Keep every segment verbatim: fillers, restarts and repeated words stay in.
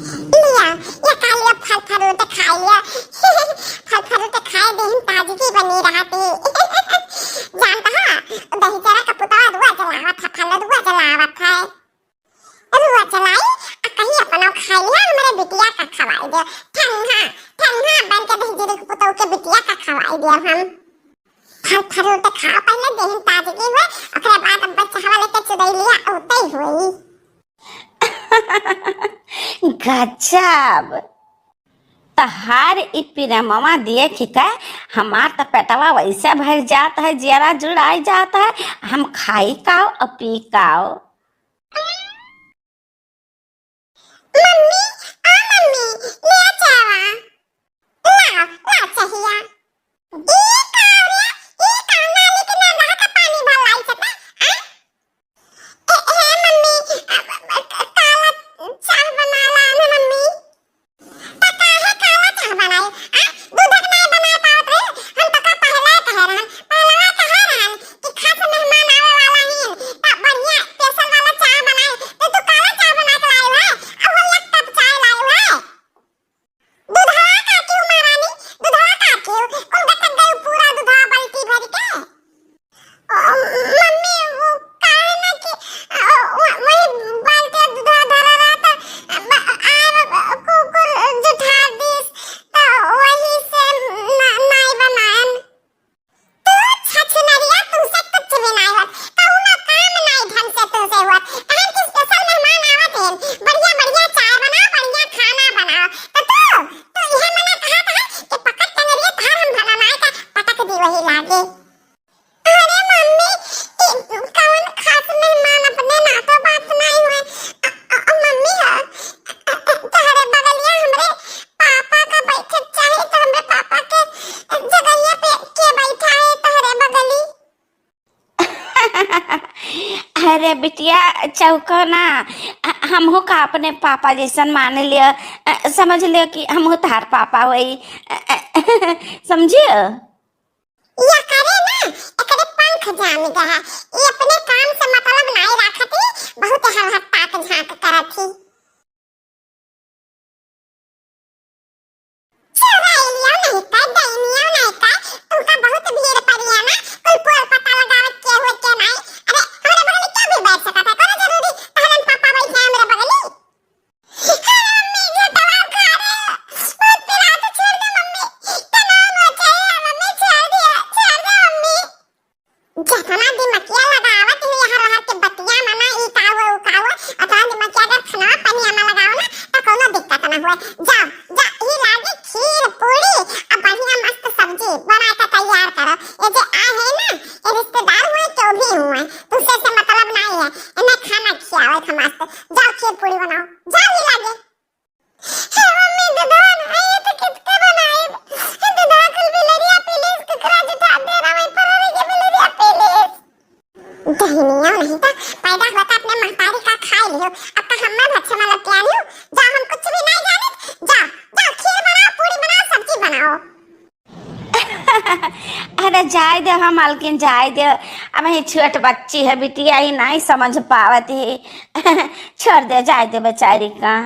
लिया, ये खा लिया, फल fruit खाइ लिया। फल fruit खाइ देहिन ताजगी बनी रहत ही। जानत हा, दहिजरा का पुतवा रुआ जलावत है, फल रुआ जलावत है। रुआ जलाई, आ कहीं अपना खाइ लिया, हमरे बिटिया का खवाइ दे। ठंडा, ठंडा बन के दहिजरी के पुतवा के बिटिया का खवाइ दे हम। फल fruit खाओ, पहिले देहिन ताजगी हुए, ओकरे बाद अब बच्चा हवा लेके चुरैलिया उतई हुई। गजब। तहार ई प्रेमवा देख के हमार त पेटवा वैसे भर जात है, जियरा जुड़ाइ जात है। हम खाई काओ अउर पी काओ। मम्मी, ओ मम्मी, ले चावा। लाओ, लाओ चहिया। ई का रे, ई का नाली के ना रह के पानी भर लाई सता, आ? ए, हे मम्मी, अ, अ, अ, काला चाह बना ला ना मम्मी। त काहे काला चाह बनाई? आ? दूध के नाई बना पावत रही? हम तो का पहले कहे रहन, पहलवा कहे रहन कि खास मेहमान आवे वाला ही, त बढ़िया special वाला चाह बनाई। तो तू काला चाह बना के लाई है, अब वो एक कप चाय लाई है। दुधवा का क्यों महारानी, दुधवा का क्यों? कुल गटक गई पूरा दुधवा बाल्टी भर के। ओ, मम्मी, वो काहे ना कि, अ, वो, वही बाल्टी दुधवा धरा रहा था, ब-, आए ब-, कुकुर जुठार दिस, तो वही से ना, नाई बनायन। तू छछनरिया, तुमसे कुछ भी नाई होत, कौनो काम नाई ढंग से तुमसे होत। काहे कि special मेहमान आवत हैं, बढ़िया बढ़िया चाय बनाओ, बढ़िया खाना बनाओ। तो तू, तू इहे मना कहत है कि पकड़ टंगरिया तहार हम भला नाई का पटक दी वही लागे। अरे मम्मी, ई कौन खास मेहमान, अपने नातो बात नाई हुए। अ, अ, अ, मम्मी हो, अ, अ, तोहरे बगलिया हमरे पापा का बैठक चाही, तो हमरे पापा के जगहिया पे के बैठा है तोहरे बगली? अरे बिटिया चौको ना, अ, हमहू का अपने पापा जैसन मान लियो, अ, समझ लियो कि हमहू तहार पापा होई, अ, अ, समझियो? या करे ना, एकरे पंख जाम गया है। ये अपने काम से मतलब नाई राखत ही, बहुत हलहट्टा के झांक करत ही। चुड़ैलियो नहीं का, डैनियो नहीं का, तुमका बहुत भीड़ पड़ी है ना, कोई पोल पता लगावत के हुए के नाई। अरे, हमरे बगल में क्यों भी बैठ सकत है, कोनो जरूरी तहरन पापा बैठे हैं हमरे बगल में? अरे मम्मी, ये दवा खा रहे हो। बहुत पिरात है, छोड़ दे मम्मी। तनाव हो चाहिए मम्मी, छोड़ दिया, छोड़ दे मम्मी। जितना दिमकिया लगावत ही यहाँ रहर के बतिया मना, ई का हुआ, ऊ का हुआ, उतना दिमकिया अगर खाना पनिया में लगाओ ना, तो कोनो दिक्कत ना हुए। जाओ, जा, ई लागे खीर, पूरी, आ बढ़िया मस्त सब्जी बना के तैयार करो। ये जे आए हैं ना, ये रिश्तेदार हुए, जो भी हुए, तुमसे से मतलब नहीं है, इन्हें खाना खियाओ एक मस्त। जाओ खीर पूरी बनाओ, जाओ ही लागे। हे मम्मी, दूधवा नहीं है तो किसके बनाए? दूधवा कुल बिलरिया पी लीस, कुकरा जुठा दे रहा, वही परोरी के बिलरिया पी लीस। दहिनिया नहीं तो पैदा होता अपने महतारी का खाई लियो, अब तो हमें भच्छे में लग के आनी हो। जाओ, हम कुछ भी नहीं जाने। जाओ, जाओ, खीर बनाओ, पूरी बनाओ, सब्जी बनाओ। अरे जाए दे, हम मालकिन जाए दे, अब ही छोट बच्ची है, बिटिया ही नहीं समझ पावत ही। छोड़ दे, जाए दे बेचारी का।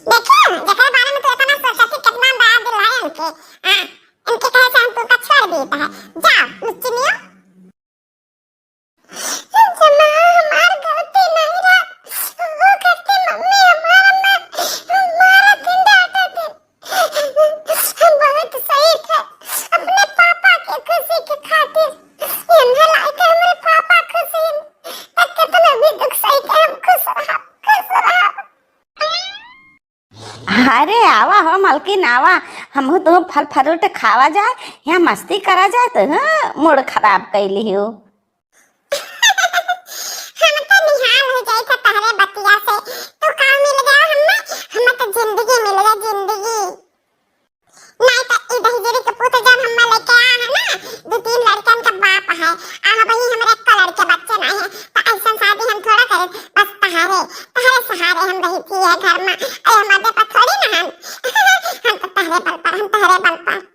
देखियो, जेकरे बारे में तू इतना सोचत ही, कितना दया दिल है इनके। हाँ, इनके कहे से हम तुमका छोड़ देता है। जाओ, लुच्चिनियो। जमा हमार गलती नहीं रहा, वो करती मम्मी हमारा, हमारा दिन डांटत है। हम बहुत सही थे, अपने पापा के खुशी के खातिर। ये हमरा लायक है, हमरे पापा खुशी तक कितना भी दुख सही थे, हम खुश रहा, खुश रहा। अरे आवा हो मलकिन, आवा, हमहू तो फल फ्रूट खावा जाए, यहाँ मस्ती करा जाए, तो हाँ, मूड खराब कैली हो। हम तो निहाल हो जाई थे तहरे बतिया से, तू का मिल गया हमें, हमें तो जिंदगी मिल गई, जिंदगी। नहीं तो ई दहिजरी के पूत जब हमें लेके आया है ना, दो तीन लड़कन का बाप है, आ वही हमरे एक लड़के बच्चे नहीं है, तो ऐसा शादी हम थोड़ा करें, बस तहारे, तहारे सहारे हम रही थी ये घर में, अरे हमारे पर थोड़ी ना हम, हम तो तहरे बल पर, हम तहरे बल पर।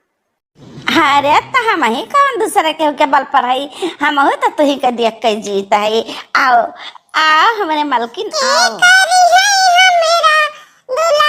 अरे तो हम ही कौन दूसरे के, के बल पर है, हम हो तो तुही के देख के जीत है। आओ, आओ हमरे मलकिन, आओ। करी है हमरा दुल्हा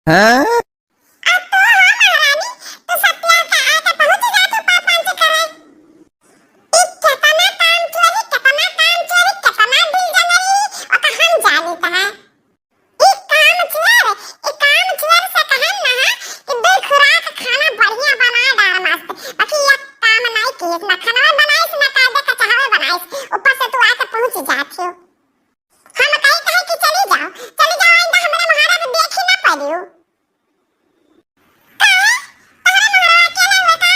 हाँ? आ तू हो महारानी, तू सत्या के आके पहुँच जा तू पाँच पाँच करे। ई केतना काम चोरी, केतना काम चोरी, केतना दिन जंगली, ओका हम जानी त है। ई काम चोर, ई काम चोर से कहन ना है कि दो खुराक खाना बढ़िया बनाए डार मस्त, बाकी एक काम नहीं किए, ना खाना बनाइस, ना कायदे का चाहवे बनाइस, ऊपर से तू आके पहुँच जात हो। हम कही कहे कि चली जाओ, चली जाओ, आइंदा हमारे महाराज देखी ना पड़ियो। का? तोहरे मोहरवा अकेले हुए का?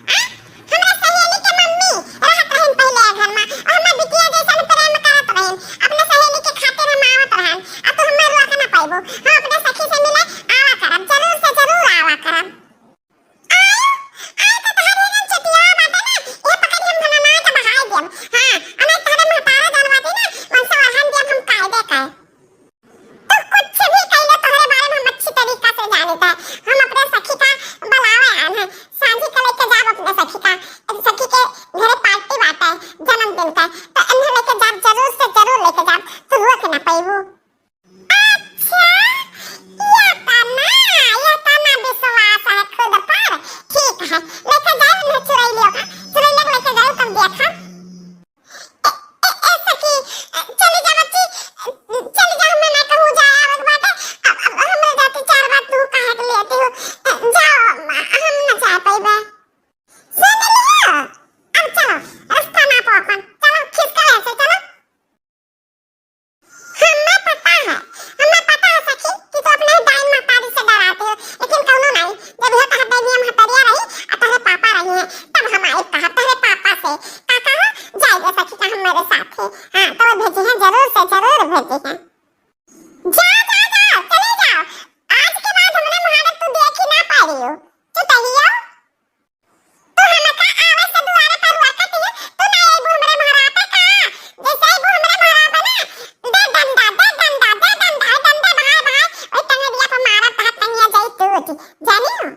आ? हमरा सहेली के मम्मी रहत रहिन पहिले ए घर में, और हमार बिटिया जैसन प्रेम करत रहिन, अपने सहेली के खातिर हम आवत रहन, आ तू हमार रुआ के ना पाइबो। हम अपने सखी से मिले आवा करब, जरूर से जरूर आवा करब। आयो, आयो तो तोहरे एकदम चटिया बाटे ना, ये पकड़ी हम भला ना तो बहाई देम। हाँ, अने तोहरे महतारा जानवा दी ना, मन से ओढ़न देम हम कायदे का। तू कुछ भी कह ले, तोहरे बारे में हम अच्छी तरीका से जानित है। हम अपने सखी का बुलावे आन है। सांझी के लेके जाब अपने सखी का, सखी के घरे पार्टी बाटे जन्मदिन का, तो इन्हें लेके जाब, जरूर से जरूर लेके जाब, तू रुक ना पैबू। अच्छा, ये तना, ये तना विश्वास है खुद पर। ठीक है, लेके जाब इन्हें चुड़ैलियों का, चुड़ैलियों को लेके जाब, तब देखा। ए, ए, ए, सखी, ए, चली जा बच्ची, ए, चली जा, हमें ना कहूँ जाए आवे के बाटे। अब, अब हमरे जाते चार बात तू काहे के लेते हो? ए, जाओ, हम ना जा पाइबे। सुन लियो, अब चलो, रास्ता ना पाओ अपन। चलो, खिसका ऐसे, चलो। हमें पता है, हमें पता है सखी कि तू अपने डाइन महतारी से डराते हो, लेकिन कौनो नहीं, जब यह तोहर डाइनिया महतरिया रही, आ तोहरे पापा रही हैं, तब हम आए कहा तोहरे पापा से, का कहा, जाए दे सखी का हम मेरे साथ है। हाँ, तो वो भेजे हैं, जरूर से जरूर भेजे हैं। जा, जा, जा, चले जाओ। आज के बाद हमरे मुहारत तू देखी ना पा रही हो। चुटहियो, तू हमका आवे से दुआरे पर हुआ करती है, तू ना अइबू हमरे मुहारा पे का? जैसे अइबू हमरे मुहारा पे ना, दे डंडा, दे डंडा, दे डंडा, ए डंडे भाई, भाई, ओए टंगड़िया पे मारब, तहार टंगिया जाई टूट। जानी हो?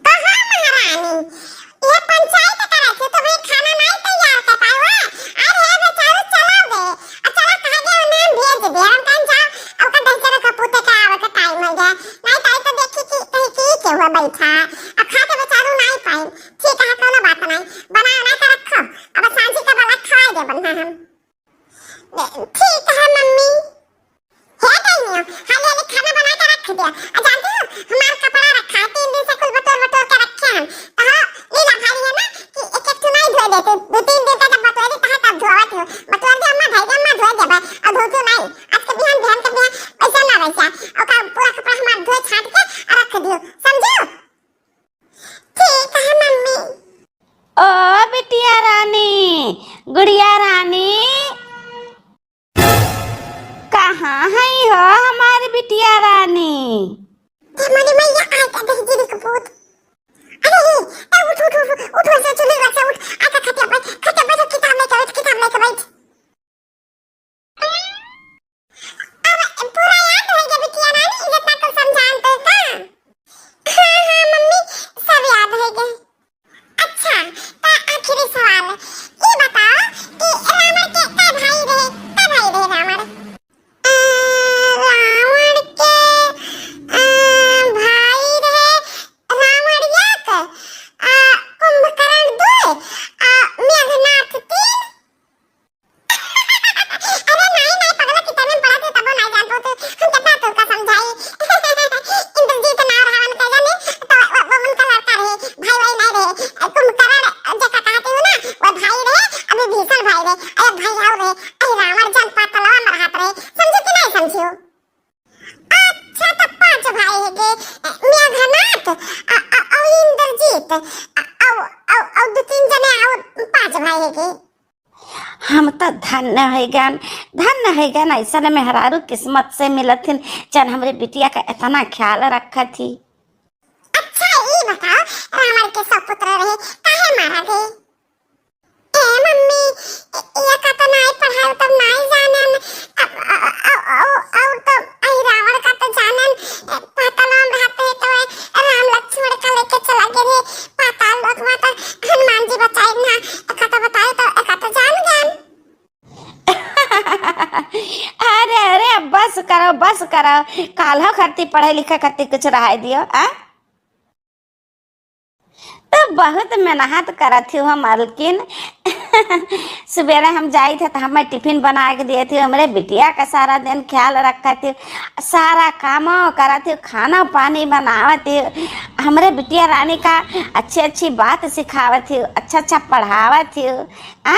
कहाँ महारानी? ये पंचायत करत हो, तो भाई खाना नहीं तैयार कर पाए हो? अरे हे बेचारू, चलाओ बे। आ चला कहा गया, हम भेज दे, हम कहीं जाओ, अब का दस जगह का पूते के आवे के टाइम हो गया। नहीं तो, तो देखी कि कहीं की के हुआ बैठा। अब खा के बेचारू नहीं पाए। ठीक है, कोनो बात नहीं। बनाओ ना तो रखो। अब सांझी का वाला खवाए दे बनना हम। ठीक है मम्मी। हे डाइनिया, हाली हाली खाना बना के रख दिया। आ जानती हो, हमार कपड़ा रखा है, तीन दिन से कुल बटोर बटोर के रखे हैं। तो हाँ, लीला भाई है ना कि एक एक ठो नहीं धोए देते, दो तीन दिन का जब बटोरी तो तब धोवत हो। बटोर दे अम्मा, भाई दे अम्मा, धोए देबे। और धोतू नहीं, आज के बिहान, बिहान के बिहान वैसा ना वैसा, ओका पूरा कपड़ा हमार धोए छाट के और रख दियो, समझो? ठीक है मम्मी। ओ बिटिया रानी, गुड़िया रानी, कहाँ है हो हमार बिटिया रानी? हे मोरी मैया, आय का दहिजरी के पूत। अरे हे, ए, उठ, उठ, उठ, उठ, उठ, वैसे चुल्हे वैसे उठ, आय का खटिया बैठ, खटिया बैठ, किताब लेके बैठ, किताब लेके बैठ। अब पूरा याद होइ गया बिटिया रानी, जितना कुल समझान तो का? हाँ, हाँ मम्मी, सब याद होइ गए। अच्छा, तो आखिरी सवाल, ये बताओ कि रावण के कै भाई रहे, कै भाई रहे रावण? अ, रावण के, अ, भाई रहे, रावण एक, अ, कुंभकर्ण दो, अ, मेघनाथ तीन। अरे नहीं, नहीं, पगला, किताबें में पढ़ा थे, तबो नहीं जान पाते। हम कितना तोका समझाई। इंद्रजीत नाव रहा उनका, जाने, तो वो, वो उनका लड़का रहे, भाई, भाई नहीं रहे। कुंभकर्ण, जेका कहते हो ना, वो भाई रहे, अभी भीषण भाई रहे, अरे भाई और रहे, अरे रावण जन पातलवा में रहत रहे, समझो कि नहीं समझो? अच्छा, तो पांच भाई है के, मेघनाथ, अ, अ, और इंद्रजीत, अ, अ, अ, और दो तीन जने और पांच भाई है के। हम तो धन्य है गन, धन्य है गन, ऐसन मेहरारू किस्मत से मिलत हिन, जन हमरे बिटिया का इतना ख्याल रखत ही। अच्छा, ई बताओ, रावण के सौ पुत्र रहे, काहे मारा गए? ए मम्मी, ए, ये का तो नाई पढ़ाई, तब नाई जानन। अब, अ, अ, अ, अ, और तो आई रावण का तो जानन, ए, पाताल में रहते तो ए, राम लक्ष्मण का लेके चला गए रे पाताल लोक में, तो हनुमान जी बचाए ना, एका तो बताए तो एका तो जान गए। अरे, अरे, बस करो, बस करो, काल्हो खरती पढ़े लिखे खरती कुछ रहाई दियो, आ? तो बहुत मेहनत करत ही हो मलकिन। सुबेरे हम जाइत है तो हमें टिफिन बना के देत ही, हमरे बिटिया का सारा दिन ख्याल रखत ही, सारा कामो करत ही, खाना पानी बनावत ही, हमरे बिटिया रानी का अच्छी अच्छी बात सिखावत ही, अच्छा अच्छा पढ़ावत ही। आ,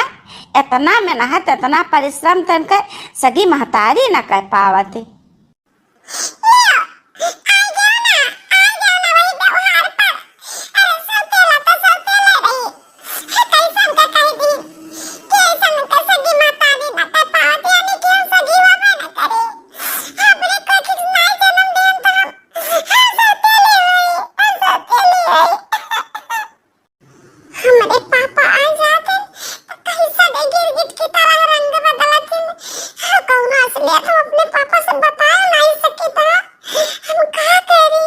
इतना मेहनत, इतना परिश्रम तनके सगी महतारी न कर पावत ही। लियो, आ जाओ ना, आ जाओ ना वही त्योहार पर। अरे, सौतेला तो सौतेले रही। हे, कैसन का कह दी? कैसन का सगी महतारी ना कर पावत, यानी कि हम सगी बाबा ना करे। हमरे कोखी ना जन्म देन तो हम, हम सौतेले होई, हम सौतेले होई। हमरे पापा आ जाते, त कैसा दे गिरगिट की तरह रंग बदलत हैं। हाँ, कौनो असलियत हम अपने पापा से बताए नहीं सकी था। हम का करी?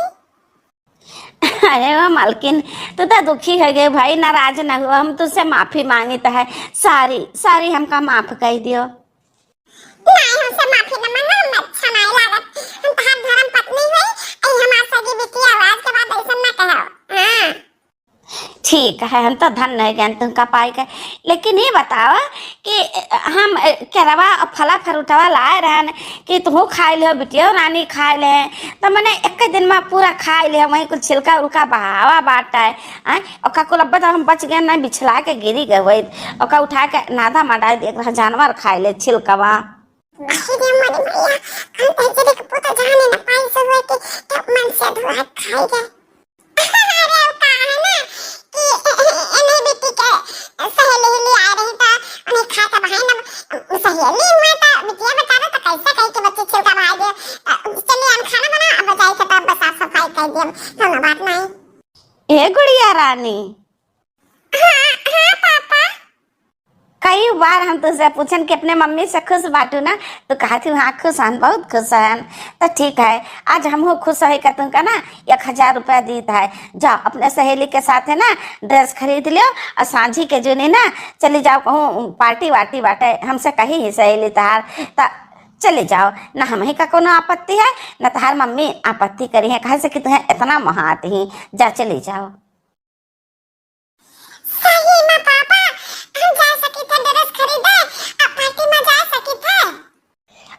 अरे वाह मालकिन, तू तो दुखी हो गए भाई, नाराज ना हुआ, हम तुझसे माफी मांगित है। सॉरी, सॉरी, हमका माफ कर दियो। नहीं, हमसे माफी न मांगो, हम अच्छा नहीं लागत। हम तहार धर्म पत्नी हई, आई हमार सगी बिटिया, आज के बाद ऐसा ना कहो। हाँ। ठीक है, हम तो धन नहीं गए तुमका पाई के। लेकिन ये बताओ कि हम केरवा और फला फरूटवा लाए रहन कि तू खाए लियो, बिटियो रानी खाए ले, तो मने एक दिन में पूरा खाए लियो, वहीं कुछ छिलका उलका बहावा बाटा है। आय, ओका कुल अब्बा तो हम बच गए, नहीं बिछला के गिरी गए वही। ओका उठा के नादा मा डाल दिए, जानवर खाए ले छिलकवा। अरे रे मोरी मैया, हम तो जरे के पुता जाने न पाई से हुए कि तब मन से धुआ खाई गए। अरे वो का है ना कि एने बिट्टी के सहेली हेली आ रही तो उन्हें खा के बहाई ना, सहेली हुआ तो बिटिया बता दो तो कैसे कही कि बच्चे छिलका भाई दे। चलिए हम खाना बना, अब जाए के तब साफ सफाई कर दिए, कोनो बात नहीं। ए गुड़िया रानी, हाँ, हाँ, पापा। कई बार हम तुझसे पूछन कि अपने मम्मी से खुश बाटू ना, तो कहत ही, "हाँ, खुश हन, बहुत खुश हन।" तो ठीक है, आज हमहू खुश होई का तुमका ना एक हजार रुपया दीत है। जाओ, अपने सहेली के साथ है ना, dress खरीद लियो और सांझी के जुनी ना चली जाओ, कहूँ party वार्टी बाटे, हमसे कही ही सहेली तहार, त चली जाओ। ना हमही का कोनो आपत्ति है, ना तहार मम्मी आपत्ति करी है, काहे से कि तुहें इतना मोहात ही। जा, चली जाओ। सही में पापा, हम जा सकित है dress खरीदे, अब party में जा सकित है।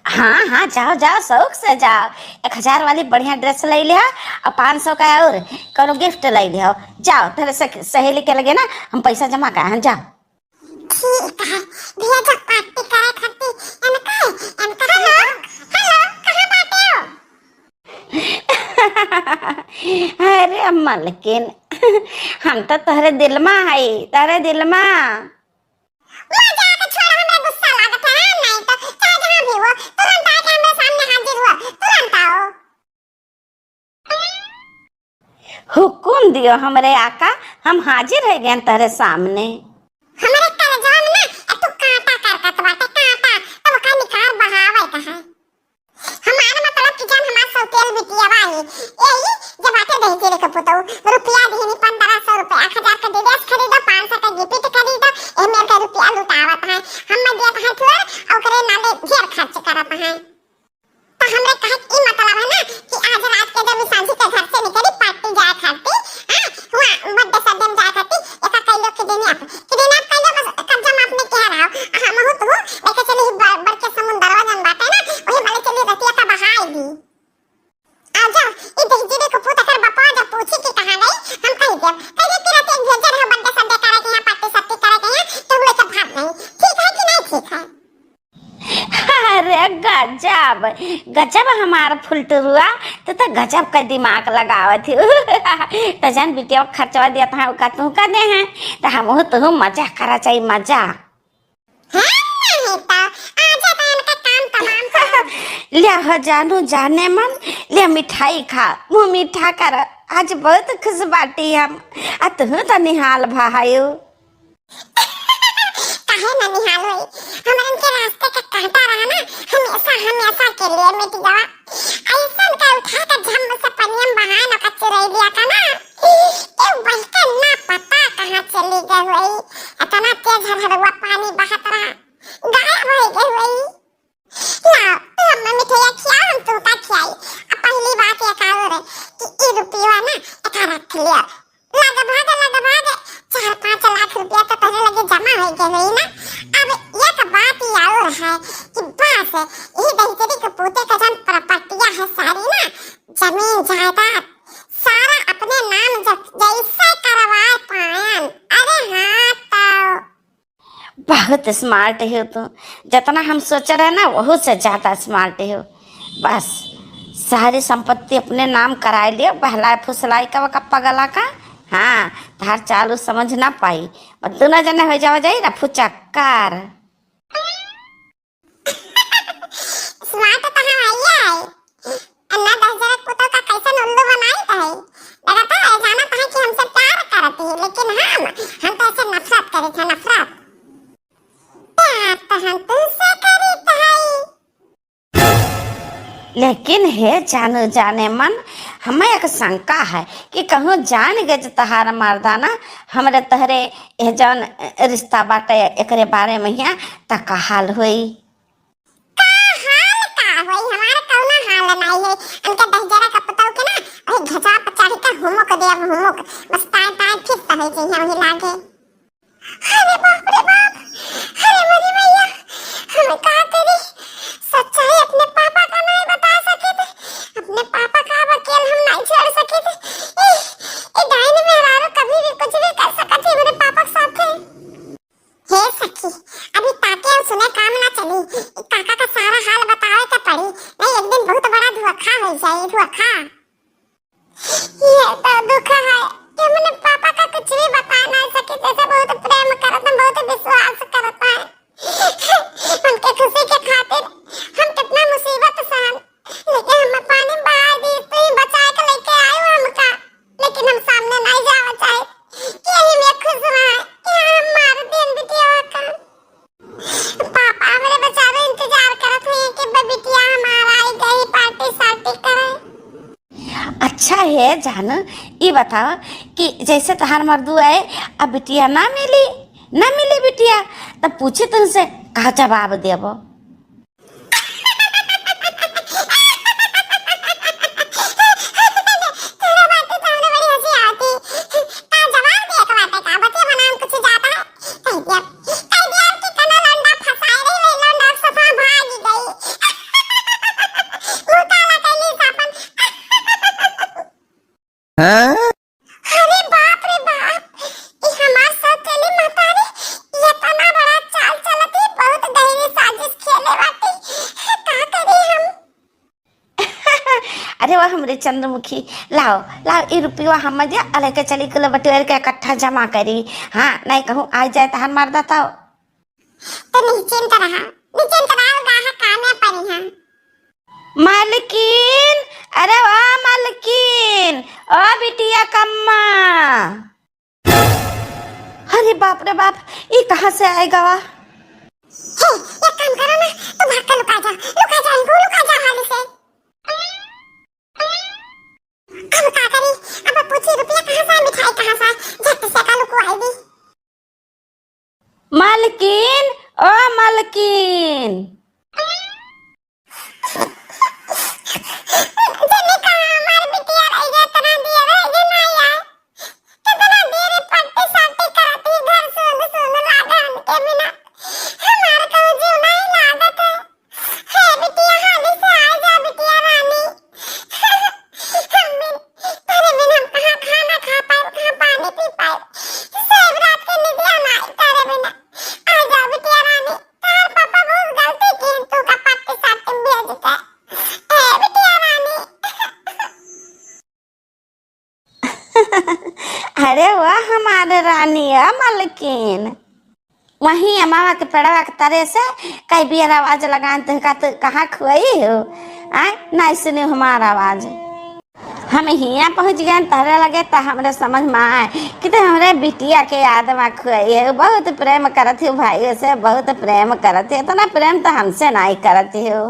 हाँ, हाँ, जाओ, जाओ, शौक से जाओ। एक हजार वाली बढ़िया dress ले लिया और पाँच सौ का और कोनो gift ले लिया। जाओ, तेरे से सहेली के लगे ना हम पैसा जमा कर, हाँ, जाओ। ठीक है, भैया जब party करे खातिर इनका, इनका hello, hello, कहाँ बाटे हो? अरे मलकिन, हम तो तोहरे दिल मा हई, तोहरे दिल मा। मजाक छोड़, हमरा गुस्सा लागत है, नहीं तो चाहे जहाँ भी हो, तुरंत आके हमरे सामने हाजिर हुआ, तुरंत आओ। हुकुम दियो हमरे आका, हम हाजिर है गए तोहरे सामने। हमरे कलेजवा में ना एक ठो कांटा करकत बाटे, कांटा, तब ओका निकाल बहावे के है। हमार मतलब कि जान हमार सौतेल बिटिया बाई, यही जे बाटे दहेज रे के पुतऊ, रुपया दीनी पन्द्रह सौ रुपया, एक हजार के dress खरीदो, पाँच सौ के gift खरीदो, एमे के रुपया लुटावत है, हम देत है थोड़, ओकरे नाले ढेर खर्च करत है। तो हमरे कहे के ई मतलब है ना कि आज रात के जब सांझी के घर से निकली party जाए खाती, हाँ, हुआ birthday सड्डे में जाए खाती, एका कैलो kidnap, kidnap कैलो बस कब्जा में अपने कह रहा हो, हम हो तो लेके चली बर-, बड़के समुंदरवा जन बाटे ना, वही वाले चली रतिया का बहाई दी। आ जाओ, ई दहिजरे के पूत अगर बपवा जब पूछी कि कहाँ गई, हम कह देब, कह देब कि रात एक भेजे रहो birthday सड्डे करे के यहाँ, party सट्टी करे के यहाँ, तो हम लेके भाग गई। ठीक है कि नहीं ठीक है? अरे गजब, गजब हमार फुलटुरुआ, तू तो गजब का दिमाग लगावत ही। तो जन बिटिया खर्चवा दिया था, ओका तू का दे हैं, तो हम तू मजा करा चाहिए, मजा। हाँ, नहीं तो, आजा तो इनका काम तमाम कर। ले हो जानू जाने मन, ले मिठाई खा, मुँह मीठा कर, आज बहुत खुश बाटी हम, आ तू तो निहाल भायो। काहे ना निहाल होई? हमरन के रास्ते का कांटा रहा ना, हमेशा, हमेशा के लिए मिट गवा। ऐसन का उठा के झम से पनिया में बहाए न का चुराई लिया था ना। ए, वही के ना पता कहाँ चली गई होई। इतना तेज हरहरवा पानी बहत रहा, गायब हो गई होई। लाओ, तू हमें मिठाइया है कि बस यही दहिजरी के पूते का जौन प्रॉपर्टिया है सारी ना, जमीन जायदाद सारा अपने नाम ज-, जैसे करवाए पायन। अरे हाँ तो। बहुत smart हो तू, जितना हम सोचे रहे ना, वहू से ज्यादा smart हो। बस सारी संपत्ति अपने नाम कराए लियो, बहलाए फुसलाए का, का पगला का। हाँ, तहार चालू समझ ना पाई, और दोनों जने हो जावा जाई रफू चक्कर। Smart तो हम हइये है। अन्ना दहिजरा के पुतोह का कैसन उल्लू बनाई है। लगता है, जानत है कि हमसे प्यार करत ही, लेकिन हम, हम तो ऐसे नफरत करी थे, नफरत। प्यार तो हम तुमसे करी थे। लेकिन हे जानू जाने मन, हमें एक शंका है कि कहूँ जान गए जे तहार मर्दाना हमरे तहरे ए जौन रिश्ता बाटे एकरे बारे में हिया, त का हाल होई? का हाल का होई? हमार कौनो हाल नाई है। उनके दहिजरा का पुतोह के ना, वही घचा पर चढ़ के हुमुक देब, हुमुक। बस ताए ताए फिर सहे जइहे वही लागे। अरे बाप रे बाप, अरे मोरी मैया, हम का करी? सच्चाई अपने पापा का नाई बता सके थे, अपने पापा का वकील हम नाई छोड़ सके थे। ई, ई डाइन मेहरारू कभी भी कुछ भी कर सकत है मेरे पापा के साथे। हे सखी, अभी ताके और सुने काम ना चली, ई काका का सारा हाल बतावे के पड़ी, नहीं एक दिन बहुत बड़ा धोखा हो जाए, धोखा। ये तो दुख है कि अपने पापा का कुछ भी बता ना सके, जैसे बहुत प्रेम करत हैं, बहुत विश्वास करत हैं। उनके खुशी के खातिर हम कितना मुसीबत सहन, लेकिन हम पानी बहा दी, तू ही बचा के लेके आयो हमका, लेकिन हम सामने नहीं जावा चाहे कि यही में खुश रहे कि हम मार दिन बिटिया का। पापा हमरे बेचारे इंतजार करत हुए कि बे बिटिया हमारा आई गई, पार्टी सार्टी करे। अच्छा हे जानू, ई बताओ कि जैसे तहार मर्दू आए, अब बिटिया ना मिली, ना मिली बिटिया, तब पूछी तुमसे का जवाब देबो? तोरा बात तो हमरे बड़ी हंसी आती। का जवाब दिए के बाटे का? बतिया बनान कुछ ज्यादा है। कह दिया, कह दिया कि कना लौंडा फंसाए रही, वही लौंडा सफा भाग गई। मुंह काला कैली सापन। हाँ? अरे बाप रे बाप, ई हमार सौतेली महतारी इतना बड़ा चाल चलत ही, बहुत गहरी साजिश खेले बाटी। का करी हम? अरे वाह हमरे चंद्रमुखी, लाओ, लाओ, ई रुपया हम दे, अलग के चली कुल बटोर के इकट्ठा जमा करी। हाँ, नहीं कहूँ आ जाए तहार मर्दा तो। तो निश्चिंत रहा, निश्चिंत रहा, गाहक कामे पड़ी हैं। मालकिन, अरे ओ मालकिन, ओ बिटिया कम्मा। अरे बाप रे बाप, ई कहाँ से आए गवा? हे, एक काम करो ना, तू भाग के लुका जा, लुका जा, इनको लुका जा हाली से। अब का करी, अब पूछी रुपया कहाँ से आए, मिठाई कहाँ से आए, झट से का लुकवाई दी। मालकिन, ओ मालकिन। जने कहाँ हमार बिटिया रह गया, तना दिया रह गया ना यार। कितना देर पट्टी साटी करती, घर सुन सुन लागे हमके बिना। हमार कहूँ जीव नहीं लागत है। हे बिटिया, हाली से आ जा बिटिया रानी। हम बिन, तोरे बिन हम कहाँ खाना खा पाए, कहाँ पानी पी पाए। सब रात के निदिया ना आई तोरे बिना। आ जा बिटिया रानी, तोर पापा बहुत गलती किए, तू का पार्टी सार्टी में भेज के। हे बिटिया रानी। अरे वाह हमारे रानी, आ मलकिन। वहीं अमावा के पेड़वा के तरे से कई बेर आवाज लगान, तो का तू कहाँ खुआई हो? आय, नहीं सुनी हमार आवाज। हम हियाँ पहुँच गए तहरे लगे, त हमरे समझ में आए कि तो हमरे बिटिया के याद में खुआई है। बहुत प्रेम करत हो भाई से, बहुत प्रेम करत हो। इतना प्रेम तो हमसे नहीं करत हो।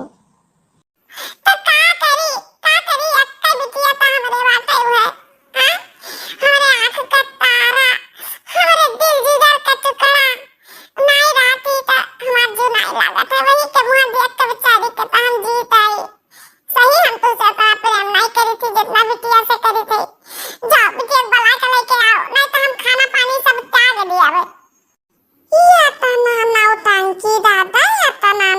तो का करी, का करी, अक्का बिटिया तो हमरे बाटे हुए, हाँ? हमरे आँख का तारा, हमरे दिल जिगर का टुकड़ा, नाई रहती तो हमार जी नाई लागत है। वही के मुँह देख के बेचारी के तो हम जीत आई। सही हम तुझसे इतना प्रेम नहीं करी थी जितना बिटिया से करी थी। जाओ बिटिया को बुला के लेके आओ, नहीं तो हम खाना पानी सब त्याग दिया बे। ये तना नौटंकी दादा, ये तना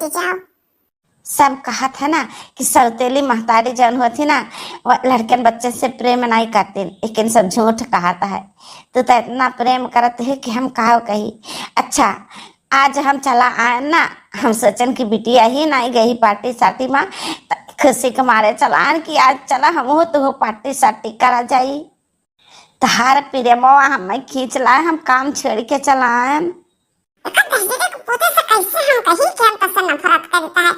जाओ। सब कहत है ना कि सौतेली महतारी जौन होती ना, वो लड़कन बच्चन से प्रेम नाई करतीन, लेकिन सब झूठ कहत है। तू तो इतना प्रेम करत है कि हम काव कही। अच्छा, आज हम चला आए ना, हम सोचन कि बिटिया ही नाई गई पार्टी सार्टी मा, त खुशी के मारे चला आन कि आज चला हमहू तुहू पार्टी सार्टी करा जाई। तहार प्रेमवा हमें खींच लाए, हम काम छोड़ के चला आएन। एकर दहिजरे के पोते से कैसे हम कही कि हम तसे नफरत करता है।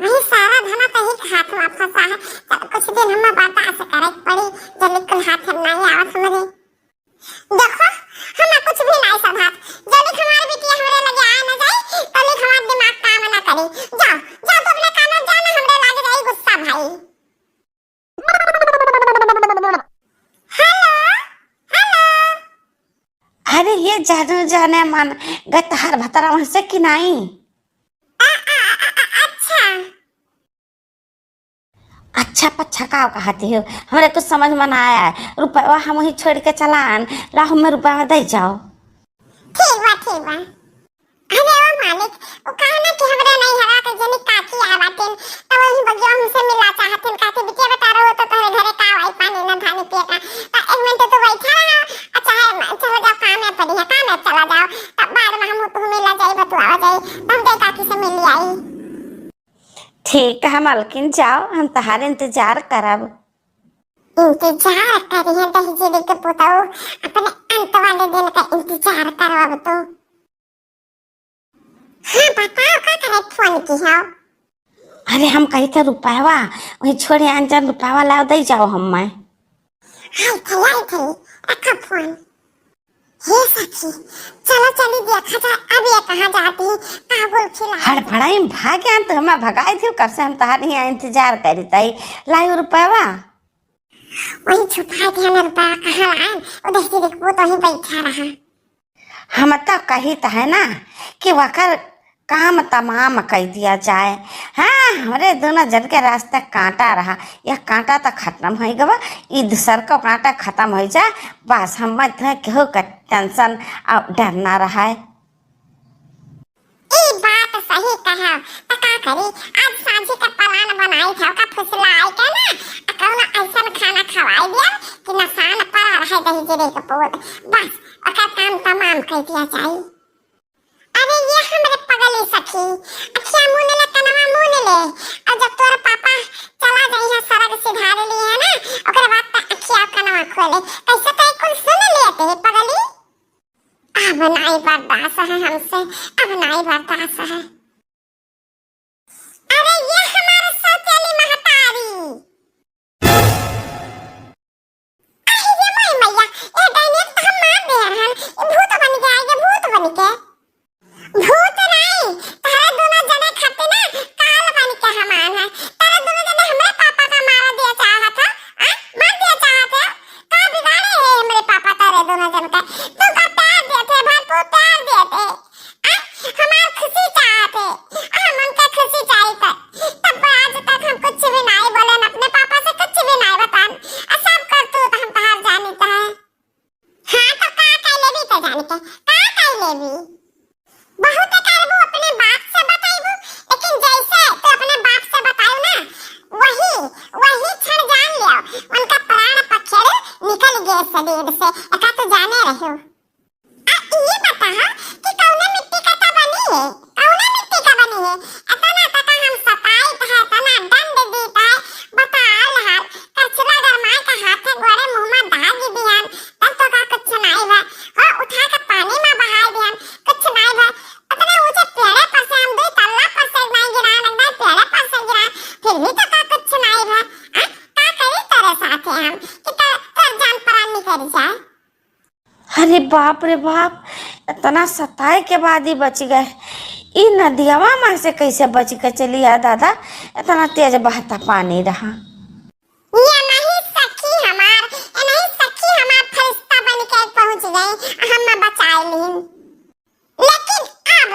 वही सारा धना तही के हाथ में फंसा है। चल, कुछ दिन हमें बर्दाश्त करे के पड़ी, जल्दी कुल हाथ में नहीं आवत हमरे। देखो, हमें कुछ भी नहीं सधात। जल्दी हमारे बिटिया हमरे लगे आ न जाए, तल्ली हमार दिमाग काम न करी। जाओ, जाओ, तू अपने काम में जा ना, हमरे लगे जाई गुस्सा भाई। हेलो, हेलो। अरे ये जानू जाने मन, गए तहार भतरा वहाँ से कि नाई? आ, आ, आ, आ, अच्छा। अच्छा पच्छा का कहती हो? हमरे कुछ समझ में ना आया है। रुपया हम वहीं छोड़ के चला आन, लाओ हमें रुपया दे जाओ। ठीक बा, ठीक बा। अरे ओ मालिक, उ कहा ना कि हमरे नैहरा के जनी काकी आ बाटिन, त वही बगिया हमसे मिला चाहतिन, काकी बिटिया बेटा रहो तो तोहरे घरे का आई पानी ना धानी पिए का। त एक मिनट तू बैठा रहा, आ चाहे म-, चला जाओ काम में पड़ी है, काम में चला जाओ, तब बाद में हम तुम मिला जाई, बतुआ जाई, हम दे काकी से मिल आई। ठीक है मलकिन, जाओ, हम तहार इंतजार करब। इंतजार करिए दहिजरे के पुतऊ, अपने अंत वाले दिन का इंतजार करो अब तो। हाँ, बताओ, का करे फोन की हो? अरे, हम कही थे रुपयावा, वही छोड़े अनजान रुपयावा लाओ, दे जाओ हम मैं। आई थे, आई थे, रखो फोन। हे सखी, चलो चली देखा जाए, अब ये कहाँ जाती, का बोल खिला। हड़बड़ाई में भाग गया तो हमें भगाई थी, कब से हम तहार यहाँ इंतजार करी तई। लाओ रुपयावा। वही छुपा के हमें रुपया कहाँ लाए, वो दहिजरे के पुतऊ ही बैठा रहा। हम तो कही त है ना कि वकर काम तमाम कई दिया जाए। हाँ, हमरे दोनों जन के रास्ते कांटा रहा, यह कांटा तो खत्म हो गवा, ई दूसर को कांटा खत्म हो जाए, बस हम मत है केहू का टेंशन और डर ना रहा है। ई बात सही कहा, त का करी, आज सांझी का प्लान बनाई था, ओका फुसलाई के ना, आ कौनो ऐसन खाना खवाई दिया कि नसान पड़ा रहे दहिजरे के पूत, बस ओकर काम तमाम कर दिया जाए। अरे ये हमरे पगली सखी, अखिया मून ले, कनवा मून ले, और जब तोर पापा चला जाई है सरग सिधार लिए है ना, ओकरे बाद त अखिया कनवा खोले, कैसे तो कुल सुन लेते है पगली। अब नाई बर्दाश्त है हमसे, अब नाई बर्दाश्त है। अरे ये हमारे सौतेली महतारी। अरे ये माई मैया, ये डायनेक तो हम मार दे रहन, ये भूत बन के आए, ये भूत बन के। भूत नहीं, तारा दोनों जने खाते ना काल बन के हम आन है। तारा दोनों जने हमरे पापा का मारा दिया चाहत है, आ? मार दिया चाहत है। का बिगाड़े है हमरे पापा तारे दोनों जन का? तू का प्यार देते, भरपूर प्यार देते। आ? हमार खुशी चाहते, हम उनके खुशी चाहते। तब आज तक हम कुछ भी नहीं बोले, अपने पापा से कुछ भी नहीं बतान। आ सब करतूत हम तहार जानित है। हाँ, तो का कह लेबी तो जान के, का कह लेबी? बहुत करबू अपने बाप से बताइबू, लेकिन जैसे तू अपने बाप से बताऊ ना, वही, वही क्षण जान लियो, उनका प्राण पखेरु निकल गए शरीर से, एका तो जाने रहो। आ ये बता कि कौने मिट्टी का तो बनी है? कौने मिट्टी का बनी है? इतना तका हम सताइत है, इतना दंड दीत है, बताल हाल, कचरा गरमाए का हाथे गोड़े मुँह में दाग दिहन, तब तो का कुछ नाई भा। हो उठा के पानी में बहाई दिहन, कुछ नाई भा। इतने ऊंचे पेड़े पर से हम दो तल्ला पर से नाई गिरान, एकदम पेड़े पर से गिरान, फिर भी तो का कुछ नाई भा। आ, का करी तेरे साथ है हम कि तर, तर जान परान निकल जाए? अरे बाप रे बाप, इतना सताए के बाद ही बच गए। ई नदियावा में से कैसे बच के चली आ दादा, इतना तेज बहता पानी रहा। ये नहीं सखी हमार, ये नहीं सखी हमार फरिश्ता बन के पहुंच गई, हम बचाए लीन। लेकिन अब,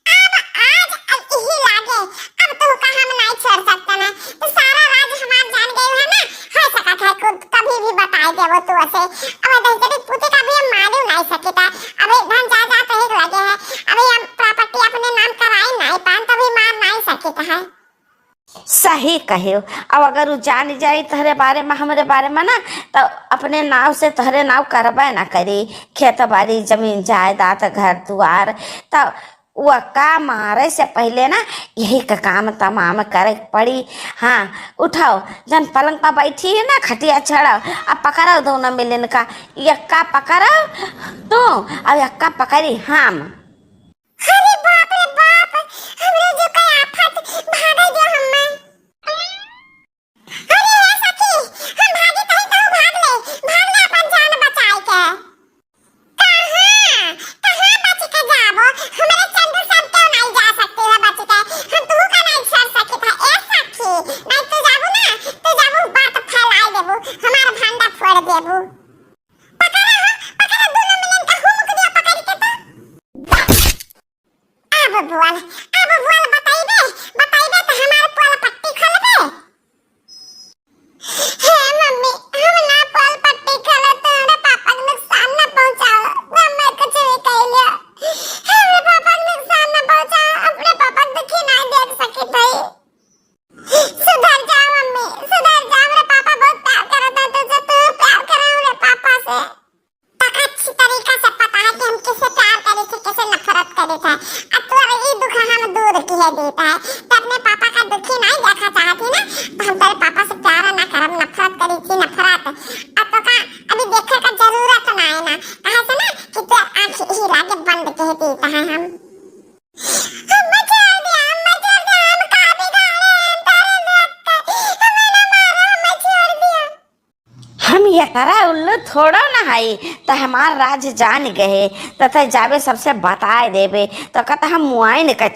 अब आज अब यही लागे, अब तो का हम नहीं छोड़ सकते ना। तो सारा राज हमार जान गए है ना, हो सकत है खुद कभी भी बताई देबो तू ऐसे। अब दहिजरे के पूते का भी हम मारू नहीं सकिता। अबे धन जायदाद तो एक लगे है, अबे हम प्रॉपर्टी अपने नाम कराई नहीं पान, तभी मार नहीं ठीक कहे हो। अब अगर उ जान जाई तोहरे बारे में, हमरे बारे में ना, तो अपने नाव से तोहरे नाव करबे ना करी, खेत बाड़ी, जमीन जायदाद, घर दुआर। तो वो का मारे से पहले ना यही का काम तमाम करे के पड़ी। हाँ, उठाओ, जन पलंग पर बैठी है ना, खटिया छड़ाओ, अब पकड़ो दोनों मिलन का, यक्का पकड़ो तू, अब यक्का पकड़ी हम। अरे बाप रे बाप, हमरे जो का आफत, भागे दे हम्मे। अरे ए सखी, हम भागी कहीं तो भाग ले, भाग ले अपन जान बचाए के। कहाँ, कहाँ बच के जाबो? हमरे चंदू सब क्यों नहीं जा सकती है बच के? हम तू का नहीं छोड़ सकी था ए सखी। नहीं तू जाबू ना, तू जाबू बात फैलाए देबू, हमार भंडा फोड़ देबू। पकड़ा हो, पकड़ा दोनों मिलन का हुमुक दिया पकड़ के तो। अब बोल, अब बोल, बताइबे, बताइबे तो हमार पोल पट्टी खोलबे। हे मम्मी, हम ना पोल पट्टी खोलो, तोहरे पापा के नुकसान ना पहुँचाओ, हमें कुछ भी कह लिया। हमरे पापा के नुकसान ना पहुँचाओ, अपने पापा के दुखी ना देख सकी थई। सुधर जा मम्मी, सुधर जा, हमरे पापा बहुत प्यार करत हैं तुझसे, तू प्यार करे हमरे पापा से। तका अच्छी तरीका से पता है कि हम किससे प्यार करे थे, किससे नफरत करे थे। अब तोर ई दुख हम दूर किए देता है। तो अपने पापा का दुखी नहीं देखा चाहती ना, तो हम तेरे पापा से प्यार ना करब, नफरत करी थी, नफरत। अब तो का अभी देखे का जरूरत ना है ना, कहे से ना कि तोर आँख ही लागे बंद कह देता है हम। हमें छोड़ दिया, हमें छोड़ दिया, हम का बिगाड़े हैं, तारे लोग के, हमें ना मारो, हमें छोड़ दिया। हम एकरा उल्लू थोड़ो ना हई, त हमार राज जान गए, त तै जाबे सबसे बताए देबे, त कहता हम मुआइन का